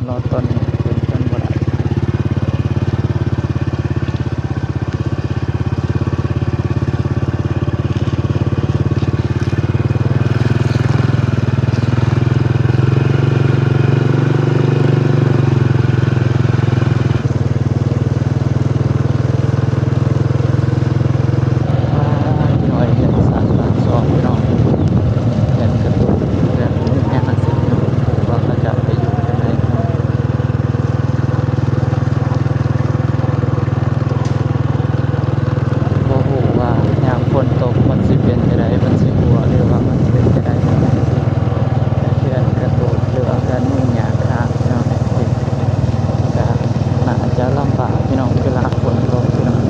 ລອດຕອນນີ້ເປັນເພິ່ນບໍ່ໄດ້. ພີ່ນ້ອງເອີຍ ເຮືອນຊານບ້ານຊ່ອງ ພີ່ນ້ອງ ເຮືອນກະຕຸກ ເຮືອນມຸງຫຍ້າ ວ່າເຂົາເຈົ້າໄປຢູ່ຈັ່ງໃດພີ່ນ້ອງ. ບໍ່ຮູ້ວ່າຍາມຝົນຕົກມັນຊິເປັນຈັ່ງໃດ, ມັນຊິຮົ່ວ ຫຼືວ່າມັນຊິເປັນຈັ່ງໃດ. ເຮືອນກະຕຸກ ຫຼືວ່າເຮືອນມຸງຫຍ້າ ພີ່ນ້ອງ ກະໜ້າຈະລຳບາກພີ່ນ້ອງ ເວລາຝົນຕົກພີ່ນ້ອງ.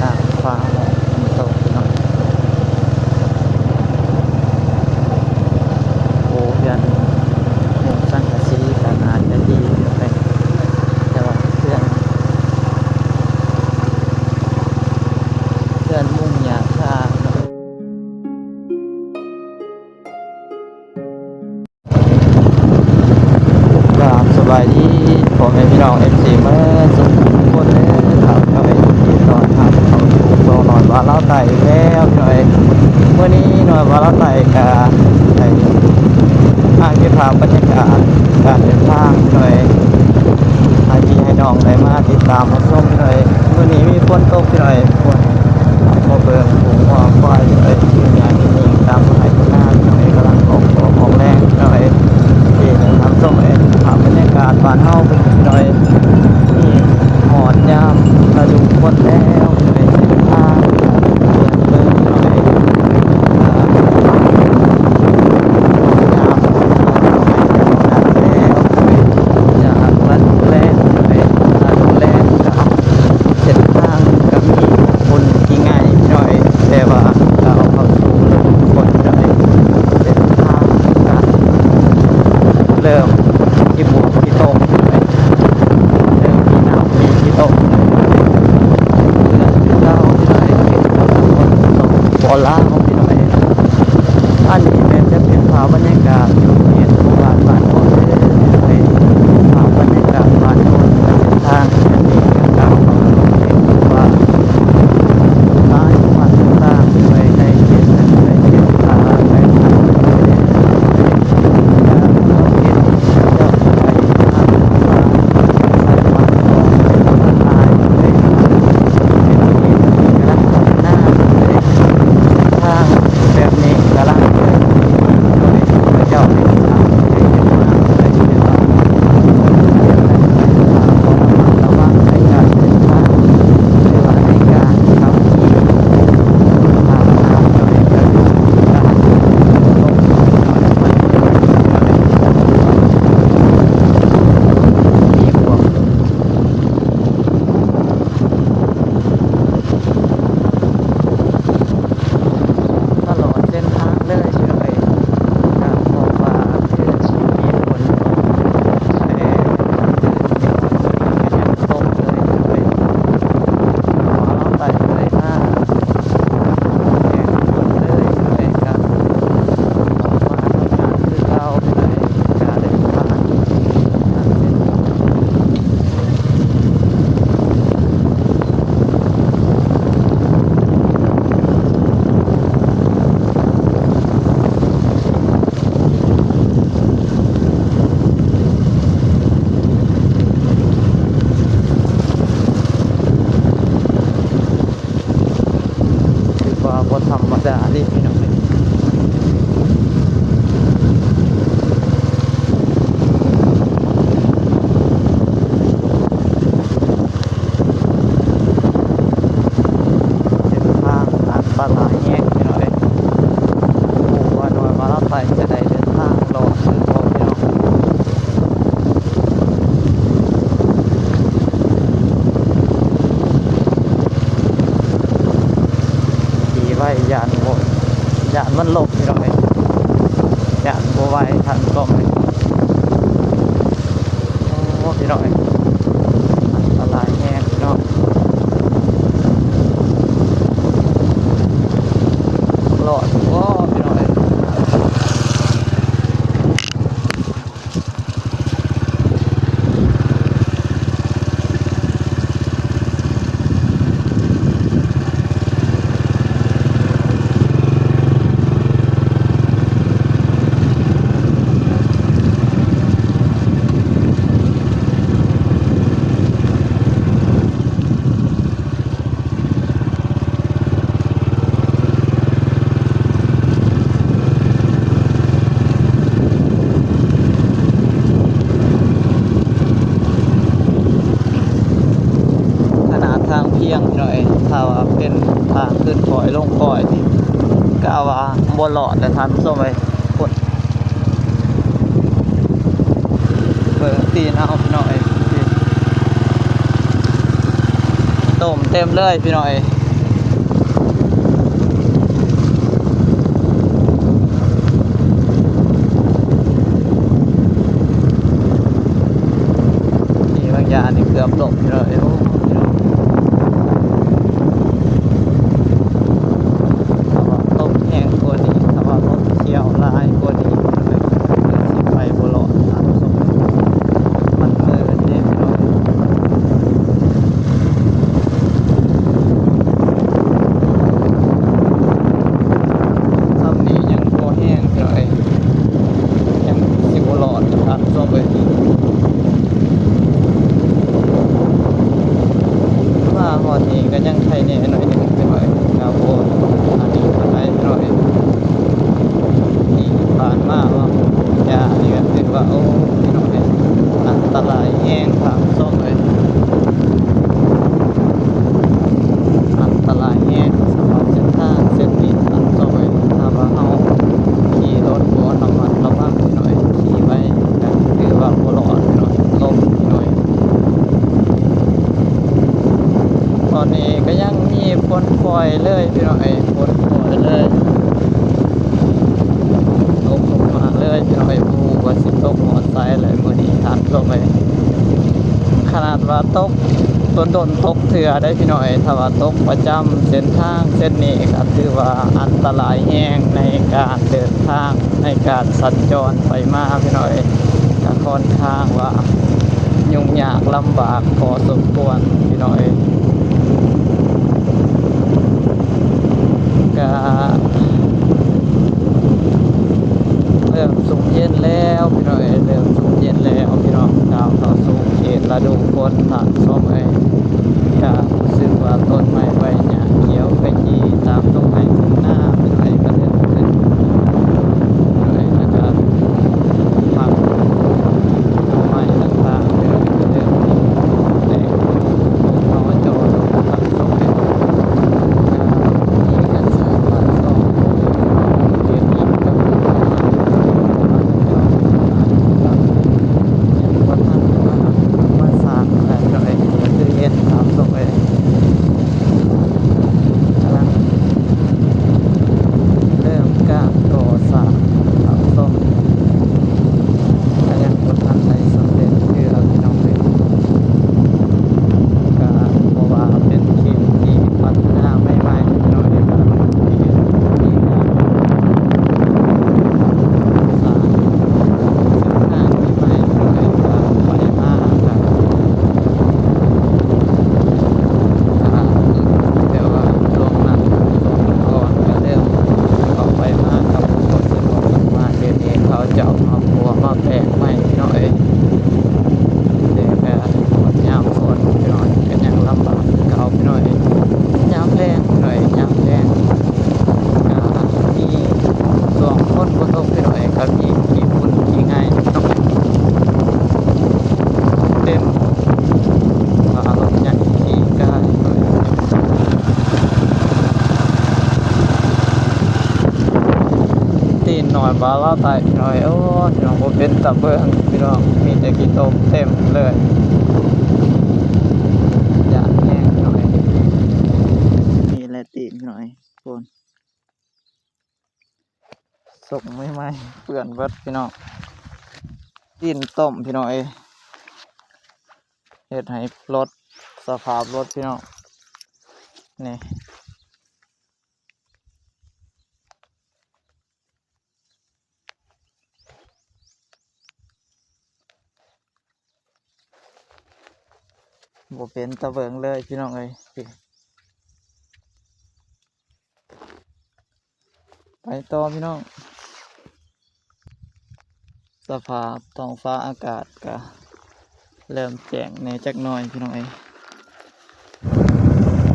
ທາງຟ້າຮ້ອງຝົນຕົກພີ່ນ້ອງ. ໂອ້ ເຮືອນມຸງສັງກະສີກະໜ້າຈະດີຢູ່ເດ ແຕ່ວ່າເຮືອນ ເຮືອນມຸງຫຍ້າຄາເນາະ. ກາບສະບາຍດີພໍ່ແມ່ພີ່ນ້ອງ ເອັຟຊີ ເໝິດທຸກຄົນເດີ ຄະ ກໍຍິນດີຕ້ອນຮັບເຂົ້າສູ່ຊ່ອງນ້ອຍບ່າວລາວໃຕ້ອີກແລ້ວພີ່ນ້ອງເອີຍ. ມື້ນີ້ນ້ອຍບ່າວລາວໃຕ້ກະໄດ້ມາເກັບພາບບັນຍາກາດການເດີນທາງພີ່ນ້ອງເອີຍ ໃຫ້ພີ່ໃຫ້ນ້ອງໄດ້ມາຕິດຕາມຮັບຊົມພີ່ນ້ອງເອີຍ. ມື້ນີ້ມີຝົນຕົກພີ່ນ້ອງເອີຍ ມາເບິ່ງຫູງວາຄວາຍ ເອີ ຢູ່ຢ່າງນີ້ຕາມໄຮ່ຕາມນາ ພີ່ນ້ອງເອີຍ ກຳລັງອອກດອກອອກແລງ ພີ່ນ້ອງເອີຍ. ໂອເຄ ທ່ານຜູ້ຊົມເອີຍ ພາບບັນຍາກາດບ້ານເຮົາເປັນຈັ່ງໃດ ນີ້ຮອດຍາມລະດູຝົນແລ້ວ ເປັນທາງເປື້ອນເປີນ ພີ່ນ້ອງເອີຍ ອ່າ ຮອດຍາມ ຍາມລະດູແລ້ງ ລະດູແລ້ງ ເສັ້ນທາງກໍມີຝຸ່ນຂີ້ໄງ່ນ້ອຍ ແຕ່ວ່າກ້າວເຂົ້າສູ່ລະດູຝົນໄດ້ ເສັ້ນທາງກໍເລີ່ມຂີ້ບວກຂີ້ຕົມ ເລີ່ມມີນ້ຳມີຂີ້ຕົມ ເຮືອນຄືເກົ່າ ທີ່ໄດ້ເຂດປະຊາຊົນ ປ.ລາວ ພີ່ນ້ອງເອີຍ. ອັນນີ້ແມ່ນຈະເປັນພາບບັນຍາກາດຢູ່ເຂດໝູ່ບ້ານ ບ້ານໂພນເດີ ໄດ້ພາບບັນຍາກາດບ້ານໂພນ ເສັ້ນທາງເສັ້ນນີ້ ເຈົ້າເຂົາເຂດທີ່ວ່າຫຼາຍໝູ່ບ້ານຕ່າງໆ ໄປໃນເຂດນັ້ນ ໃນເຂດປ່າ ໃນເຂດ ເຂດທີ່ເຈົ້າໄປ ທາງແບບນີ້ກຳລັງເລີ່ມ ເຂົາເຈົ້າໄດ້ເຮັດມາ ເປັນວ່າ ເປັນວ່າ ລະມັດລະວັງໃນການເດີນທາງ ຫຼືວ່າໃນການຂັບຂີ່ ທາງນ້ຳ ເຈົ້າເອງກໍຕ້ອງ ມີພວກ ຕະຫຼອດເສັ້ນທາງເລີຍ ເຊື່ອໄປ ກະເພາະວ່າຄືມີຝົນຕົກ ແຕ່ຄືມີຝົນຕົກ ກໍຍັງຕົກເລີຍ ເຊື່ອໄປ ເພາະວ່າເຮົາໄຕ່ເລີຍມາ ແມ່ນຝົນເລີຍ ເຊື່ອໄປ ກະອອກມາທຳງານຄືເກົ່າ ເລີຍ ກະໄດ້ຜ່ານ ຜ່ານເສັ້ນ ຖືວ່າບໍ່ທຳມະດາເດ້ພີ່ນ້ອງເອີຍ. ເສັ້ນທາງອັນຕະລາຍແຮງພີ່ນ້ອງເອີຍ ບໍ່ຮູ້ວ່ານ້ອຍວ່າລາວໄຕ່ຈະໄດ້ເດີນທາງລອດຫຼືບໍ່ພີ່ນ້ອງ. ຂີ່ໄວຢ້ານບໍ່ ຢ້ານມັນລົ້ມພີ່ນ້ອງເອີຍ ຢ້ານບໍ່ໄວທັນກ້ອງ. ໂອ້ ພີ່ນ້ອງເອີຍ ອັນຕະລາຍແຮງພີ່ນ້ອງ ລອດບໍ່ພີ່ນ້ອງເອີຍ. ຖ້າວ່າເປັນທາງຂຶ້ນຂ້ອຍລົງຂ້ອຍນີ້ ກະວ່າບໍ່ລອດແຫຼະທ່ານຜູ້ຊົມເອີຍ. ພຸ້ນ ເບິ່ງຕີນເຮົາພີ່ນ້ອງເອີຍ ຕົມເຕັມເລີຍພີ່ນ້ອງເອີຍ. ນີ້ບາງຢ່າງນີ້ເກືອບລົ້ມພີ່ນ້ອງເອີຍ. ໂອ້ ຖ້າວ່າຕົກແຮງກວ່ານີ້ ຖ້າວ່າລົດ ທ່ຽວຫຼາຍກວ່ານີ້ ຄືຊິໄປບໍ່ລອດທ່ານຜູ້ຊົມ ມັນເມີນເດ້ພີ່ນ້ອງ. ສ່ຳນີ້ຍັງບໍ່ແຮງພີ່ນ້ອງເອີຍ ຍັງຊິບໍ່ລອດທ່ານຜູ້ຊົມເອີຍ. ມາຮອດນີ້ກໍຍັງໄຄແນ່ໜ້ອຍໜຶ່ງພີ່ນ້ອງເອີຍ ກໍບໍ່ອັນນີ້ປານໃດພີ່ນ້ອງເອີຍ. ນີ້ຜ່ານມາວ່າ ຢ່ານີ້ກໍຖືວ່າ ໂອ້ ພີ່ນ້ອງເອີຍ ອັນຕະລາຍແຮງທ່ານຜູ້ຊົມເອີຍ ອັນຕະລາຍແຮງສຳລັບເສັ້ນທາງເສັ້ນນີ້ທ່ານຜູ້ຊົມເອີຍ. ຖ້າວ່າເຮົາຂີ່ລົດບໍ່ລະມັດລະວັງ ພີ່ນ້ອງເອີຍ ຂີ່ໄວກໍຖືວ່າບໍ່ລອດພີ່ນ້ອງ ລົ້ມພີ່ນ້ອງເອີຍ. ຕອນນີ້ກໍຍັງມີຝົນປ່ອຍເລີຍພີ່ນ້ອງເອີຍ ຝົນປ່ອຍເລີຍ ຕົກລົງມາເລີຍພີ່ນ້ອງເອີຍ. ບໍ່ຮູ້ວ່າຊິຕົກຮອດໃສແຫຼະມື້ນີ້ທ່ານຜູ້ຊົມເອີຍ. ຂະໜາດວ່າຕົກດົນໆ ຕົກເທື່ອໄດ໋ພີ່ນ້ອງເອີຍ ຖ້າວ່າຕົກປະຈຳເສັ້ນທາງເສັ້ນນີ້ກໍຖືວ່າອັນຕະລາຍແຮງໃນການເດີນທາງ ໃນການສັນຈອນໄປມາພີ່ນ້ອງເອີຍ ກໍຄ່ອນຂ້າງວ່າຫຍຸ້ງຍາກລຳບາກພໍສົມຄວນພີ່ນ້ອງເອີຍ. ກະເລີ່ມຊຸ່ມເຢັນແລ້ວພີ່ນ້ອງເອີຍ ເລີ່ມຊຸ່ມເຢັນແລ້ວພີ່ນ້ອງ. ກ້າວເຂົ້າສູ່ເຂດລະດູຝົນທ່ານຜູ້ຊົມເອີຍ ກະຮູ້ສຶກວ່າຕົ້ນໄມ້ໃບຫຍ້າຂຽວຂະຫຢີຕາມທົ່ງໄຮ່ທົ່ງນາ ເປັນໄຮ່ກະເລິກຂຶ້ນ ແລ້ວກະຜັກ ໜໍ່ໄມ້ຕ່າງໆ ເລີ່ມແຕກ ອອກໜໍ່ຈ່ອ ກຳລັງເລີ່ມການກໍ່ສ້າງ ທ່ານຜູ້ຊົມ ກະຍັງບໍ່ທັນໄດ້ສຳເລັດເທື່ອພີ່ນ້ອງເອີຍ. ກະເພາະວ່າເປັນເຂດທີ່ພັດທະນາໃໝ່ໆ ພີ່ນ້ອງເອີຍ ກະມີການກໍ່ສ້າງເສັ້ນທາງໃໝ່ໆ ພີ່ນ້ອງເອີຍ ກະໄປມາ ກະ ກະແບບວ່າຊ່ວງນັ້ນ ຊ່ວງກ່ອນກະເລີ່ມເຂົ້າໄປມາກັບຄົນສະດວກ ມາດຽວນີ້ເຂົາເຈົ້າມາປົວມາແປງໃໝ່ພີ່ນ້ອງເອີຍ. ແຕ່ກະຍາມຝົນພີ່ນ້ອງ ກະຍັງລຳບາກຄືເກົ່າພີ່ນ້ອງເອີຍ. ຍາມແລ້ງພີ່ນ້ອງເອີຍ ຍາມແລ້ງກະມີ ຊ່ວງຝົນບໍ່ຕົກພີ່ນ້ອງເອີຍ ກະມີຂີ້ຝຸ່ນຂີ້ໄງ່ເນາະ ເຕັມ ອາ ລົດໃຫຍ່ຂີ່ກາຍ ຕີນໜອນບາລາວໃຕ້ພີ່ນ້ອງເອີຍ. ໂອ້ ພີ່ນ້ອງ ບໍ່ເປັນຕາເບິ່ງພີ່ນ້ອງ ມີແຕ່ຂີ້ຕົມເຕັມເລີຍ ຢ້ານແຮງພີ່ນ້ອງເອີຍ. ນີ້ແຫຼະຕີນພີ່ນ້ອງເອີຍ ຄົນ ສົກໃໝ່ໆ ເປື້ອນເບິດພີ່ນ້ອງ ຕີນຕົມພີ່ນ້ອງເອີຍ. ເຮັດໃຫ້ລົດ ສະພາບລົດພີ່ນ້ອງ ນີ້ ບໍ່ເປັນຕາເບິ່ງເລີຍພີ່ນ້ອງເອີຍ. ໄປຕໍ່ພີ່ນ້ອງ ສະພາບທ້ອງຟ້າອາກາດກະເລີ່ມແຈ້ງແດ່ຈັກໜ້ອຍພີ່ນ້ອງເອີຍ.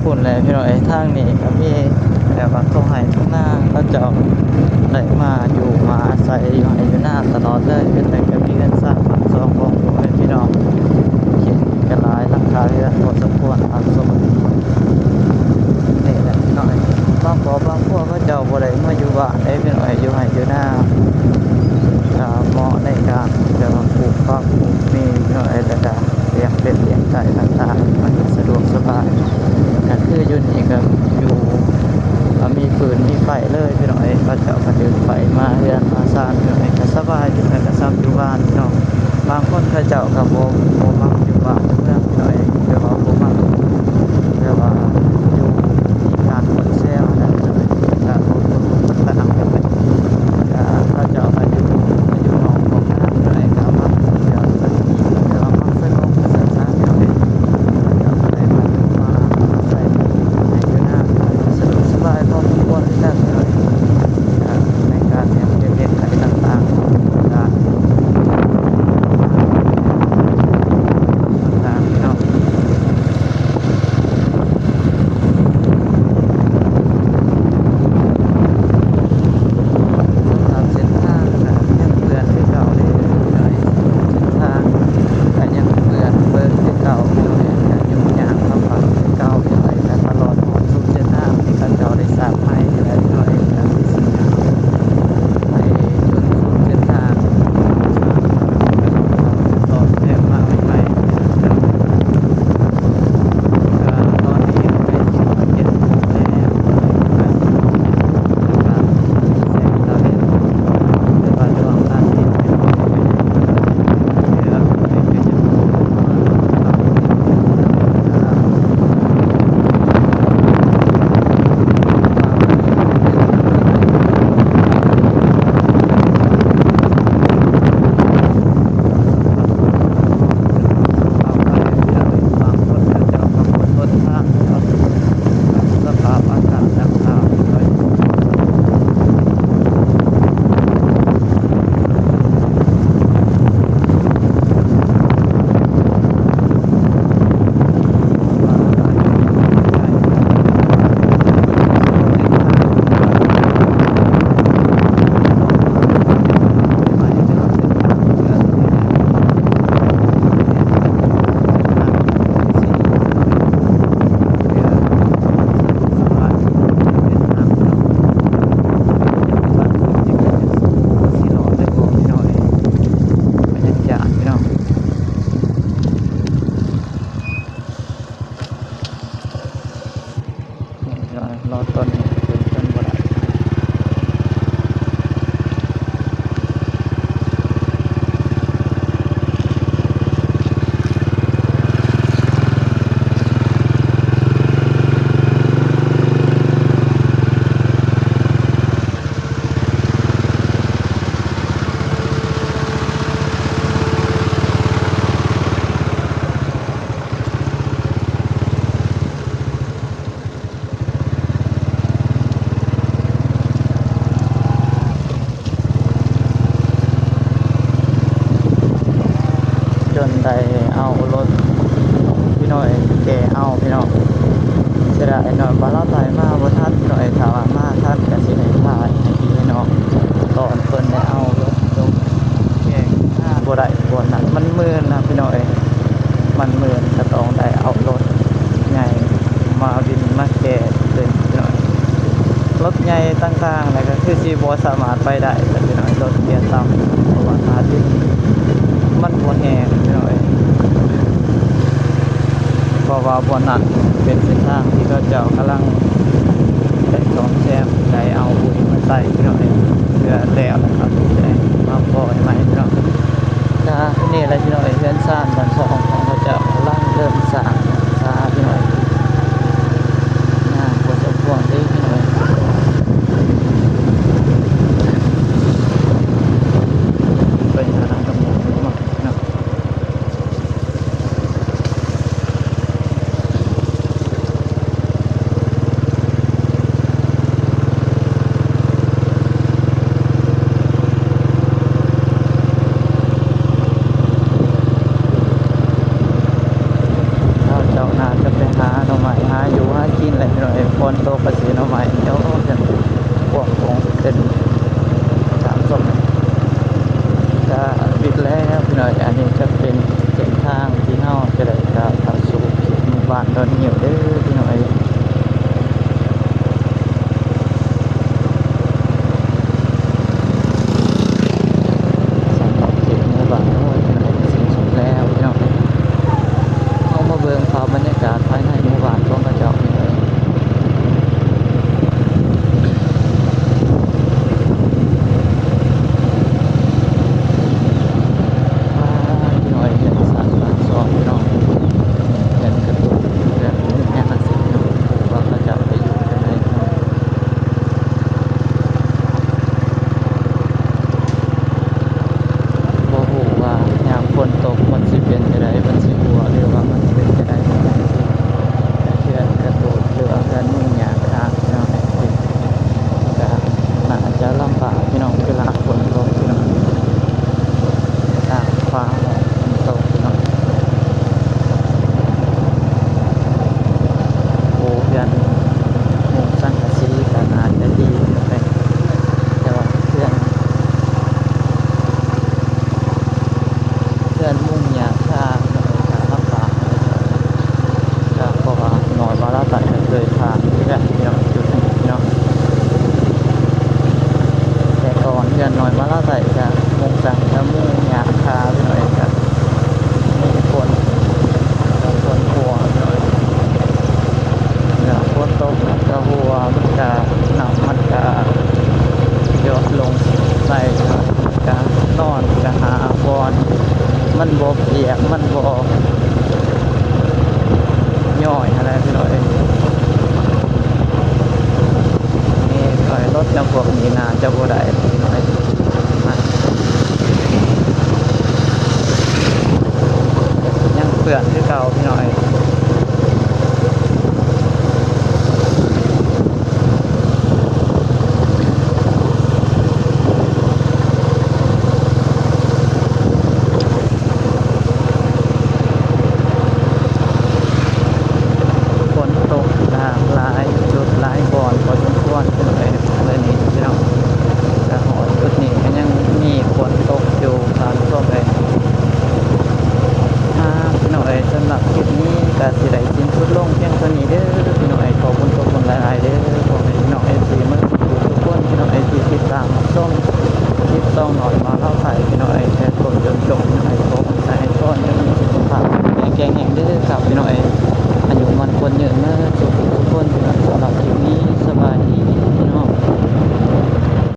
ພຸ້ນແຫຼະພີ່ນ້ອງເອີຍ ທາງນີ້ກະມີແບບວ່າທົ່ງໄຮ່ທົ່ງນາ ເຂົາເຈົ້າໄດ້ມາຢູ່ມາອາໄສຢູ່ໄຮ່ຢູ່ນາຕະຫຼອດເລີຍ. ເປັນໄປກະມີເຮືອນຊານບ້ານຊ່ອງຂອງພໍ່ແມ່ພີ່ນ້ອງ ເຫັນກະຫຼາຍຫຼັງຄາເຮືອນພໍສົມຄວນ ທ່ານຜູ້ຊົມ. ພີ່ນ້ອງ ບາງຄົນເຂົາເຈົ້າກໍບໍ່ ບໍ່ມັກຢູ່ບ້ານຢູ່ເມືອງພີ່ນ້ອງເອີຍ ແບບວ່າບໍ່ມັກ ແບບວ່າຢູ່ທີ່ການຄົນແຊວຫັ້ນນະພີ່ນ້ອງເອີຍ ກໍບໍ່ ບໍ່ ບໍ່ຕ່າງກັນເລີຍ ກໍເຂົາເຈົ້າກໍຢູ່ ຢູ່ນອກຂອງງານພີ່ນ້ອງເອີຍ ກໍມັກທ່ອງທ່ຽວ ແຕ່ວ່າມັກສະຫງົບສະຫງານພີ່ນ້ອງເອີຍ ເຂົາເຈົ້າກໍໄດ້ມາ ມາໃຊ້ໃຫ້ຢູ່ນາ ສະດວກສະບາຍພໍສົມຄວນຄືກັນພີ່ນ້ອງເອີຍ ໃນການເຮັດວຽກເຮັດໄຮ່ຕ່າງໆ ການ ຕ່າງໆເນາະ ສຳລັບເສັ້ນທາງກໍຍັງເປື້ອນຄືເກົ່າເດ້ ເສັ້ນທາງກໍຍັງເປື້ອນເປິງຄືເກົ່າ ກໍຫຍຸ້ງຍາກລຳບາກຄືເກົ່າ ແຕ່ຕະຫຼອດຮອດສຸດເສັ້ນທາງທີ່ເຂົາເຈົ້າໄດ້ສ້າງໃໝ່ ແລະ ເຮົາເອງກໍໄດ້ ໄປຈົນສຸດເສັ້ນທາງ ຕໍ່ແຖວມາໃໝ່ໆ ກໍຕອນນີ້ໃກ້ຊິຮອດເຈັດໂມງແລ້ວ ໃກ້ຊິຮອດແລ້ວ ກໍແສງຕາແດດ ແຕ່ວ່າດວງອາທິດ ສະພາບອາກາດດັ່ງກ່າວ ລໍຕົ້ນ ເປັນຕົ້ນບໍ່ໄດ້ ຈົນໄດ້ເອົາລົດພີ່ນ້ອງເອີຍ ແກ່ເອົາພີ່ນ້ອງ ເສຍດາຍເນາະ ວ່າລາວໄຖມາບໍ່ທັນພີ່ນ້ອງເອີຍ ຖ້າວ່າມາທັນກໍຊິໄດ້ຖ່າຍໃຫ້ພີ່ໃຫ້ນ້ອງ ຕອນເພິ່ນໄດ້ເອົາລົດລົງແກ່ງານ ບໍ່ໄດ້ບ່ອນນັ້ນ ມັນມື່ນນະພີ່ນ້ອງເອີຍ ມັນມື່ນ ກໍຕ້ອງໄດ້ເອົາລົດໃຫຍ່ມາວິນມາແກ່ເລີຍພີ່ນ້ອງ ລົດໃຫຍ່ຕ່າງໆ ແລ້ວກໍຄືຊິບໍ່ສາມາດໄປໄດ້ແລ້ວພີ່ນ້ອງ ລົດເກຍຕ່ຳ ເພາະວ່າຖ້າດິນມັນບໍ່ແຫ້ງພີ່ນ້ອງເອີຍ ເພາະວ່າບ່ອນນັ້ນເປັນເສັ້ນທາງທີ່ເຂົາເຈົ້າກຳລັງໄດ້ສ້ອມແຊມ ໄດ້ເອົາປຸ້ຍມາໃສ່ພີ່ນ້ອງເອີຍ ເພື່ອແລ້ວແລ້ວກໍຊິໄດ້ມາພໍໃຫ້ໃໝ່ພີ່ນ້ອງ. ກະນີ້ແຫຼະພີ່ນ້ອງເອີຍ ເຮືອນຊານບ້ານຊ່ອງຂອງເຂົາເຈົ້າກຳລັງເລີ່ມສ້າງຫຼັງຄາພີ່ນ້ອງເອີຍ ງາມພໍສົມຄວນເດ້ພີ່ນ້ອງເອີຍ ເປັນຂະໜາດກຳນົດເນາະ. ເຈົ້າໜ້າຈະໄປຫາໜໍ່ໄມ້ ຫາຢູ່ຫາກິນແຫຼະພີ່ນ້ອງເອີຍ ຝົນຕົກກໍຊິໜໍ່ໄມ້ ໂອ້ຍ ພວກຂອງເປັນ ຕາມສົມ ກະປິດແລ້ວພີ່ນ້ອງເອີຍ ອັນນີ້ຈະເປັນເສັ້ນທາງທີ່ເຮົາຈະໄດ້ກ້າວເຂົ້າສູ່ເຂດໝູ່ບ້ານດອນງິ້ວເດີພີ່ນ້ອງເອີຍ. ສຳລັບເຂດໝູ່ບ້ານໂອ້ຍ ເປັນອັນສິ້ນສຸດແລ້ວພີ່ນ້ອງເອີຍ ເຮົາມາເບິ່ງພາບບັນຍາກາດພາຍໃນໝູ່ບ້ານຂອງເຂົາເຈົ້າພີ່ນ້ອງເອີຍ. ເຮືອນມຸງຫຍ້າຄາ ເຮືອນມຸງຫຍ້າຄາລຳບາກ ກໍເພາະວ່ານ້ອຍມາລາວໃຕ້ກໍເຄີຍຜ່ານຄືກັນພີ່ນ້ອງ ຈຸດນີ້ພີ່ນ້ອງ. ແຕ່ກ່ອນເຮືອນນ້ອຍມາລາວໃຕ້ກໍມຸງສັງ ກໍມຸງຫຍ້າຄາພີ່ນ້ອງ ກໍມີຄົນ ຄົນຄົວພີ່ນ້ອງ. ເວລາຝົນຕົກມັນກະຮົ່ວ ມັນກະ ນ້ຳມັນກະຢອດລົງໃສ່ ກະນອນ ກະຫາບ່ອນ ມັນບໍ່ປຽກ ມັນບໍ່ຍ້ອຍຫັ້ນແຫຼະພີ່ນ້ອງເອີຍ. ນີ້ ລົດນຳພວກນີ້ໜ້າຈະບໍ່ໄດ້ພີ່ນ້ອງເອີຍ. ຍັງເປື້ອນຄືເກົ່າພີ່ນ້ອງເອີຍ. ຝົນຕົກຫຼາກຫຼາຍຈຸດຫຼາຍບ່ອນພໍສົມຄວນພີ່ນ້ອງເອີຍ ມື້ນີ້ພີ່ນ້ອງ. ກະຮອດຈຸດນີ້ກໍຍັງມີຝົນຕົກຢູ່ທ່ານຜູ້ຊົມເອີຍ. ອ່າ ພີ່ນ້ອງເອີຍ ສຳລັບຄລິບນີ້ກໍຊິໄດ້ສິ້ນສຸດລົງພຽງເທົ່ານີ້ເດີພີ່ນ້ອງເອີຍ. ຂອບຄຸນຂອບຄຸນຫຼາຍໆເດີ ພໍ່ແມ່ພີ່ນ້ອງເອັຟຊີໝົດທຸກຄົນ ພີ່ນ້ອງເອີຍ ທີ່ຕິດຕາມຮັບຊົມຄລິບສາວນ້ອຍມາລາວໃຕ້ ພີ່ນ້ອງເອີຍ ແຕ່ຕົ້ນຈົນຈົບ ພີ່ນ້ອງເອີຍ. ຂໍອວຍພອນໃຫ້ສຸຂະພາບແຂງແຮງເດີຄັບ ພີ່ນ້ອງເອີຍ ອາຍຸໝັ້ນຂວັນຍືນເດີ ທຸກໆຄົນ.